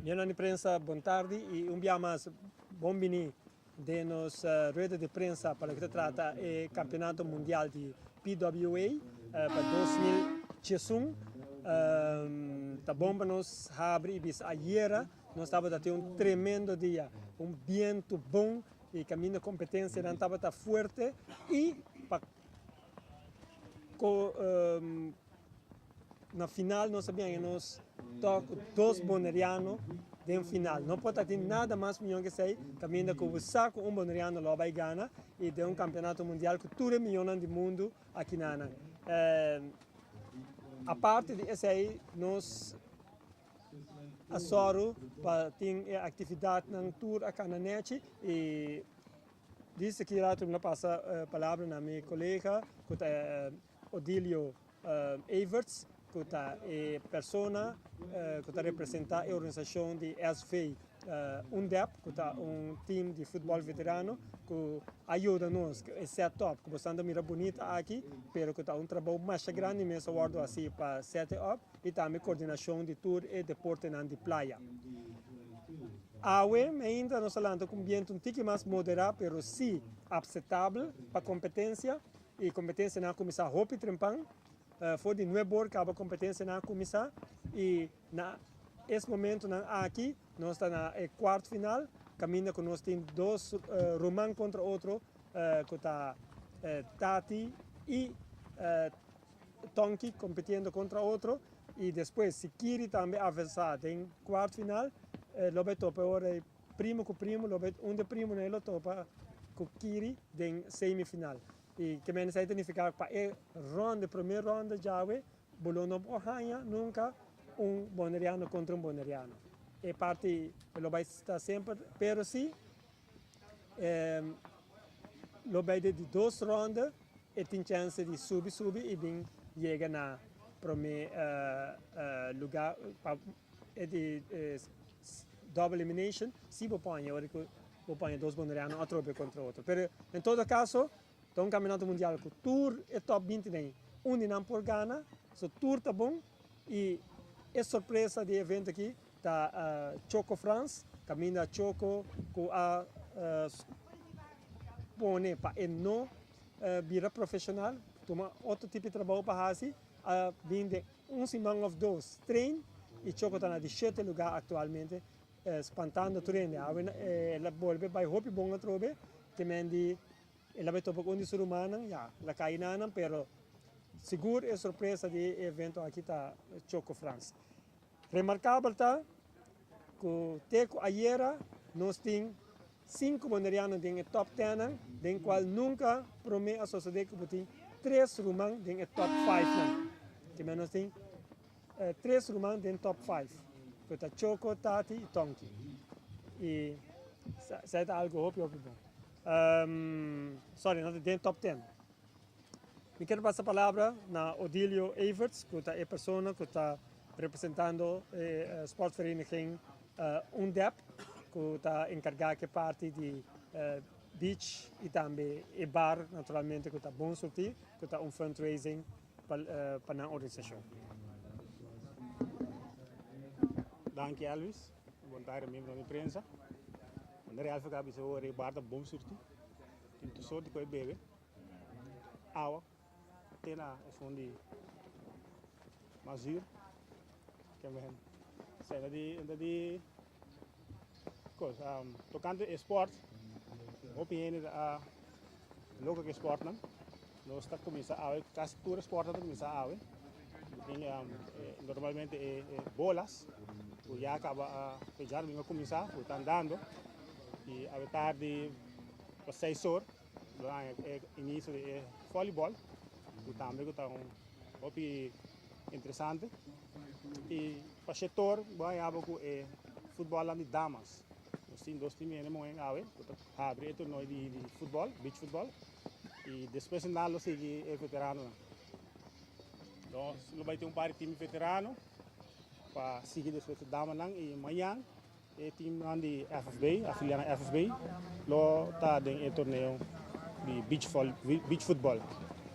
Miembronan di prensa, bon tardi y un bia mas bon bini den nos rueda di prensa pa loke ta trata e Campeonato Mundial di PWA pa 2011. Ta bon pa nos habri y bisa ayera nos tabata tin un tremendo dia, un biento bon y caminda competencianan tabata fuerte y pa Na final nos a biaña nos tok dos Boneriano den final. No por ta tin nada mas miyon ke esei, kaminda ku bo sa ku un Boneriano lo bai gana i den un kampeonato mundial ku tur e miyonnan di mundu aki nanan. Aparte di esei nos a sòru pa tin e aktividatnan tur a kana nechi i Dice ki rato mi lo pasa palabra na mi colega cu ta Odilio Everts cu ta e persona cu ta representa e organisacion di SV Undep cu ta un team di futbol veterano cu a yuda nos cu e set up cu boso ta mira bunita aki pero cu ta un trabou masha grandi mes a wordo haci pa set e up y tambe coordinacion di tur e deportenan di playa. Awe mainta nos a lanta ku un bientu un tiki mas moderá pero sí apsetabel pa kompetensia i kompetensianan a kuminsá hopi trempan. For di nuebor kaba kompetensianan a kuminsá i na es momentunan aki nos ta na e kuart final kaminda ku nos tin dos ruman kontra otro ku ta Tati i Tonki kompetiendo kontra otro i despues si Kiri tambe avansá den kuart final lo bai topa ora e primo ku primo lo bai un di e primonan e lo topa ku Kiri den semifinal i ke mende esei ta nifiká pa e ronda e promé ronda djawe bo lo no por haña nunka un boneriano kontra un boneriano e parti lo bai sta semper pero si lo bai den di dos ronda e tin chance di subi subi y bin yega na prome lugar pa e di double elimination si bo poña ora cu bo poña dos boneriano atrobe contra otro pero en todo caso ta un campeonato mundial cu tur e top binti den un di nan por gana so tur ta bon y e sorpresa di e evento aki Ta Choco Frans, kaminda Choco ku a pone pa e no bira profeshonal, tuma otro tipo di trabou pa hasi, a bin den un siman òf dos train i Choco ta na di shete lugá aktualmente, spantando tur hende. Awe el a bolbe bai hopi bon atrobe, te men di el a bai topa ku un di su rumannan, ya, el a kai nanan, pero sigur e sorpresa di e evento aki ta Choco Frans. Remarkabel ta ku te ku ayera nos tin sinku boneriano den e top tennan, den kual nunka promé a sosodé ku bo tin tres ruman den e top fivenan. Kimen nos tin tres ruman den top five, ku ta Choco, Tati i Tonki. I esei ta algu hopi hopi bon. Sorry, no ta den top ten. Mi kier pasa palabra na Odilio Everts ku ta e persona ku ta representando e sportvereniging UNDEP ku ta enkargá ku e parti di beach i tambe e bar naturalmente ku ta bon surtí ku ta un fundraising pa nan organisashon. Danki Elvis. Bon tarde miembronan di prensa. Manera Elvis a bisa ora e bar ta bon surtí. Tin tur sorti ku e bebe. Awa te na esun di mas zuur. Esei ta di kos. Tokante e sport, hopi hende ta loko ku e sportnan. Nos ta kuminsá awe, kasi tur e sportnan ta kuminsá awe. Tin normalmente e bolas ku ya kaba e djadumingu a kuminsá, ku ta andando. I awe tardi pa seis or. Lo haña e inicio di e volleyball ku tambe ku ta un hopi interesante. I pa shetor bo haña bo ku e futbolnan di damas. Nos tin dos team hende muhé awe ku ta habri e torneo di futbol, beach futbol. I despues nan lo sigui e veteranonan. Nos lo bai tin un par di team veterano pa sigui despues e damanan i mañan. E teamnan di FFB, afiliá na FFB, lo ta den e torneo di beach beach football.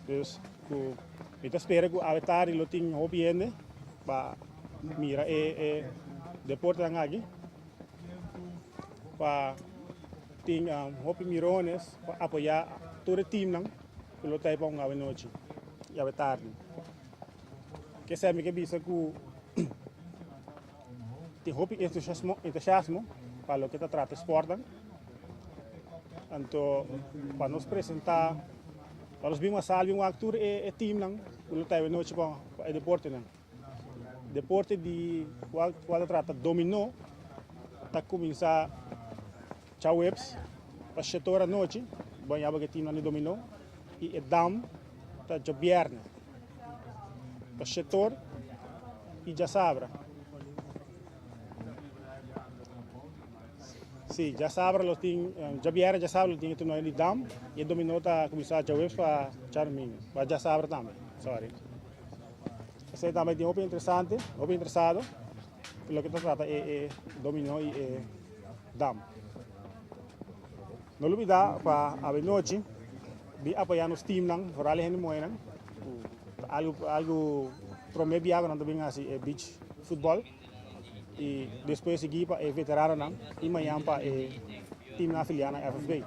Dus ku mi ta spera ku awe tardi lo tin hopi hende pa mira e e deportenan aki. pa tin hopi mirones pa apoyá tur e teamnan ku lo ta ei pa un awe nochi i awe tardi. Kesei mi ke bisa ku tin hopi entusiasmo pa loke ta trata e sportnan. Anto pa nos presentá, pa nos bin masal bin wak tur e teamnan ku lo ta ei awe nochi pa e deportenan. Deporte di cual cual ta trata dominó ta cuminsa djaweps pa shete ora anochi, bon ya bo ke teamnan di dominó y e dam ta djabierne pa shete or y djasabra. Si, djasabra lo tin, djabierne djasabra lo tin e torneo di dam y e dominó ta cuminsa djaweps pa djadomingo, pa djasabra tambe, sorry. Esei tambe tin hopi interesante, hopi interesado pa loke ta trata e e dominó i e dam. No lubida pa awenochi bin apoyá nos teamnan, vooral e hende muhénan, ku ta algu algu promé bia ku nan ta bin hasi e beach futbòl i despues sigui pa e veteranonan i mañan pa e teamnan afiliá na FFB.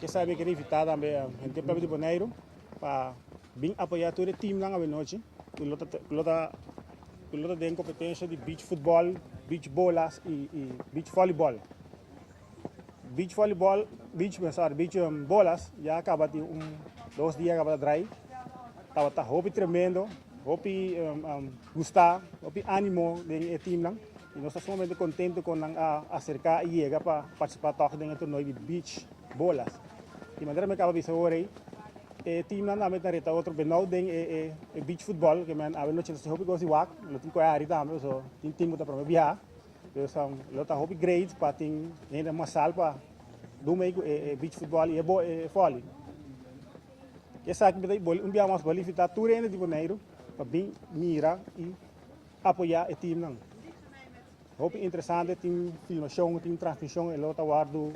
Esei mi ker invitá tambe henter pueblo di Boneiru pa bin apoyá tur e teamnan awenochi ku lo ta ku lo ta ku lo ta den kompetensha di beach futbòl, beach bolas i i beach vòlibòl. Beach vòlibòl, beach sorry beach bolas ya kaba di un dos dia kaba ta drai tabata hopi tremendo, hopi gustá, hopi ánimo den e teamnan i nos ta sumamente kontento kon nan a aserká i yega pa partisipá tòg den e torneo di beach bolas. Di manera mi kaba bisa ora ei. E teamnan tambe ta reta otro benou den e e beach football ke men awe nochi nos tin hopi kos di wak, lo tin koe hari tambe so tin team ku ta prome biaha. Dus lo ta hopi great pa tin hende masal pa dun mei ku e beach football i e bo e volley. Esaki mi ta un biaha mas bo invita tur hende di Boneiru pa bin mira i apoya e teamnan. Hopi interesante, tin filmashon, tin transmishon, e lo ta wòrdu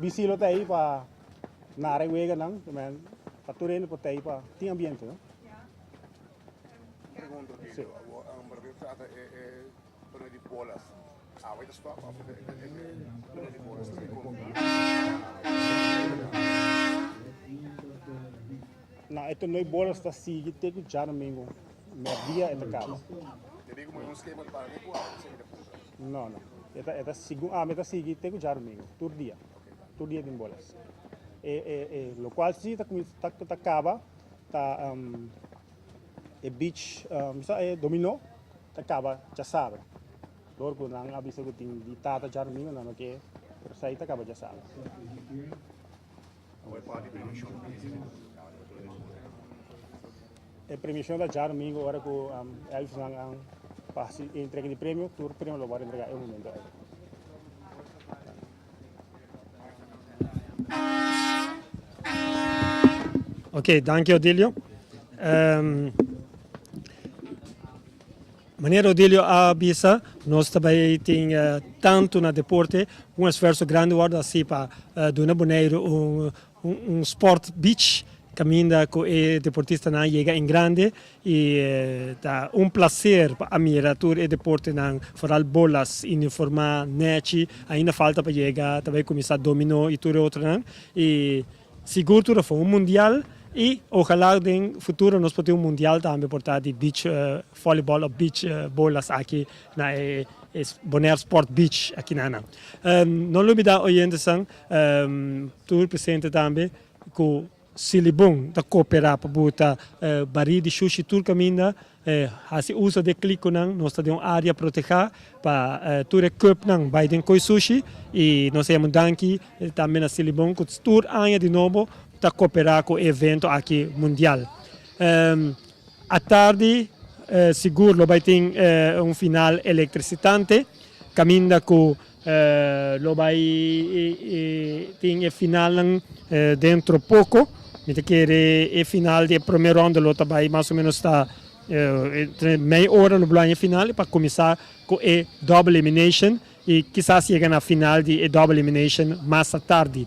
BC lo ta ei pa nara e weganan, pa tur hende por ta ei pa tin ambiente. No? Pregunta, Sí. Odilio, awor pa trata e e torneo di bolas, awe ta stop of e torneo di bolas ta continua? No, e torneo di bolas ta sigui te ku djadomingo. Merdia e ta kaba. Debí ku un skema ta para te ku awe esaki ta puntra. No, no. E ta, e ta sigun ami ta sigui te ku djarumingu, tur dia. Tur dia tin bolas. E, e, e lokual si ta kuminsá, ta, ta kaba ta e beach, mi sa e dominó ta kaba djasabra. Dor ku nan a bisa ku tin di tata djarumingu nan no ke, pero esei ta kaba djasabra. Awor e parti premishon. E premiacion ta djadomingo ora cu Elvisnan a pa haci e entrega di premio, tur premio lo worde entrega e momento ey. Ok, danki Odilio. Um, manera Odilio a bisa, nos ta bay tin uh, tanto na deporte, un esfuerzo grandi worde haci pa uh, duna Boneiru un Un sport beach caminda cu e deportistanan yega en grande y ta un placer pa a mira tur e deportenan, vooral bolas uniforma nechi, ainda falta pa yega ta bay cuminsa domino y tur e otronan y sigur tur a for un mundial y ojalá den futuro nos por tin un mundial tambe por ta di beach volleyball of beach bolas aki na e Bonaire Sport Beach aki nan. No lubida oyentesan Tur presente tambe ku Silibon ta koperá pa buta barí di shushi tur kaminda, hasi uso di e klikonan. Nos ta den un área protehá pa tur e kùpnan bai den koi sushi i nos a yama un danki tambe na Silibon ku tur aña di nobo ta koperá ku e evento aki mundial. Atardi sigur lo bai tin un final elektrisitante kaminda ku Lo bai tin e finalnan dentro poko. Mi ta kere e final di e prome ronda lo ta bai mas o menos ta entre mei ora lo blanja e final pa kuminsá ku e double elimination i kisas yega na final di e double elimination mas atardi.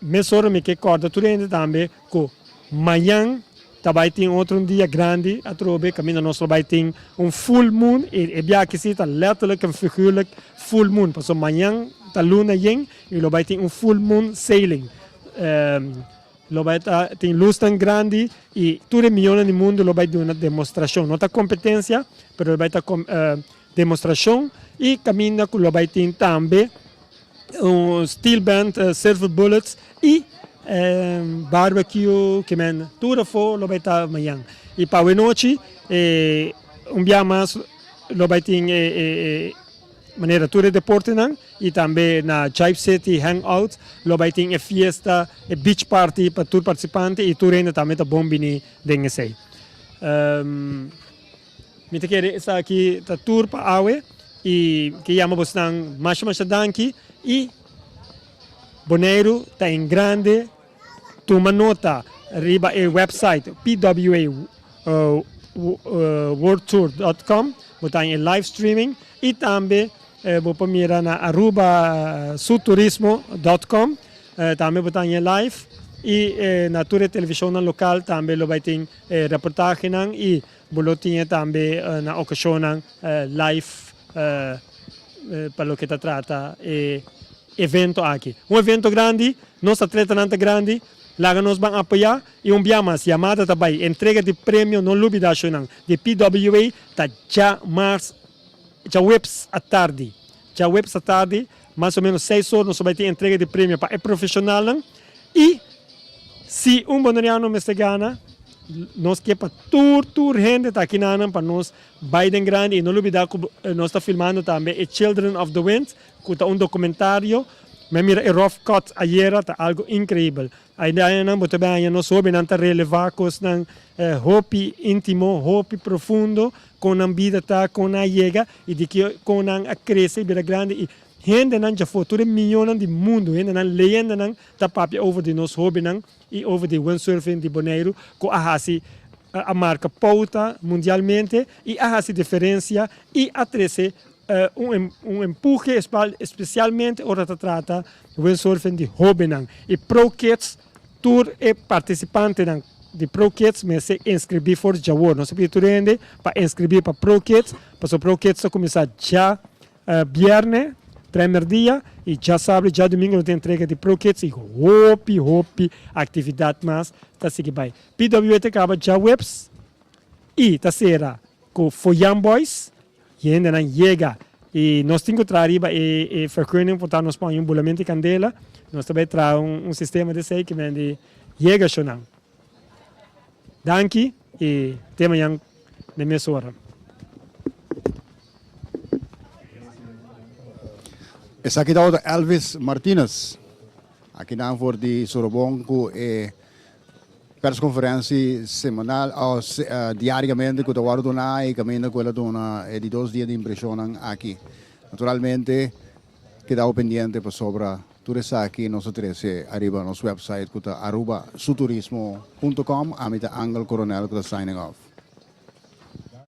Mesora mi ke kòrda tur hende tambe ku mañan. Ta bai tin otro un dia grandi atrobe kaminda nos lo bai tin un full moon i e biaha aki si ta letterlijk en figuurlijk full moon pasobra mañan ta luna yen i lo bai tin un full moon sailing. Lo bai ta tin lusnan grandi i tur e mionnan di mundu lo bai duna demostrashon. No ta kompetensia pero lo bai ta demostrashon i kaminda ku lo bai tin tambe un steel band, silver bullets i barbecue ke men tur afó lo bai ta mañan. I pa awenochi un bia mas lo bai tin e manera tur e deportenan i tambe na Jive City Hangout lo bai tin e fiesta, e beach party pa tur partisipante i tur hende tambe ta bon bini den esei. Mi ta kere esaki ta tur pa awe i ke yama bosnan masha masha danki i Boneiru ta en grande tuma nota riba e website pwaworldtour.com bo ta haña e live streaming i tambe bo por mira na arubasuturismo.com tambe bo ta haña live i na tur e televishonnan lokal tambe lo bai tin e reportahenan i Bo lo tin e tambe na okashonnan live pa loke ta trata e evento aki. Un evento grandi, nos atletanan ta grandi, laga nos ban apoyá i un bia mas yamada ta bai entrega di premio no lubida shownan di PWA ta djamars djaweps atardi djaweps atardi mas o menos seis or nos lo bai tin entrega di premio pa e profeshonalnan i Si un Boneriano mester gana, nos ke pa tur tur hende ta akinanan pa nos bai den grandi i no lubida ku nos ta filmando tambe e Children of the Wind ku ta un dokumentario. Mi a mira e rough cut ayera, ta algo inkreibel. Aidanan bo ta bin haña nos hobennan ta relevá kosnan hopi íntimo, hopi profundo, kon nan bida ta, kon nan a yega i di ki kon nan a krese i bira grandi i hendenan djafó, tur e miyonan di mundu, hendenan leyendanan ta papia over di nos hobennan i over di windsurfing di Boneiru ku a hasi a marka pouta mundialmente i a hasi diferensia i a trese un un empuhe espesialmente ora ta trata windsurfing di hobennan i Pro Kids tur e partisipantenan di Pro Kids mester inskribí for djawor nos a pidi tur hende pa inskribí pa Pro Kids pasobra Pro Kids ta kuminsá dja Bierne, trèmerdia i djasabra i djadumingu lo tin entrega di Pro Kids i hopi hopi aktividat mas ta sigui bai. PWA ta kaba djaweps i ta sera ku For Young Boys i hendenan yega i nos tin ku traha riba e e vergunning por ta nos pon un bulamento di kandela nos ta bai traha un sistema di esei ki men di yega shownan. Danki i te mañan den mes ora. Esaki tabata Elvis Martinez akinan for di Sorobon ku e persconferentie semanal o diariamente ku ta wòrdu duna i kaminda ku el a duna e di dos dia di impreshonnan aki. Naturalmente keda bo pendiente pasobra Tur esaki nos a trece ariba nos website cu ta arubasuturismo punto com. Ami ta Angel Coronel cu ta signing off.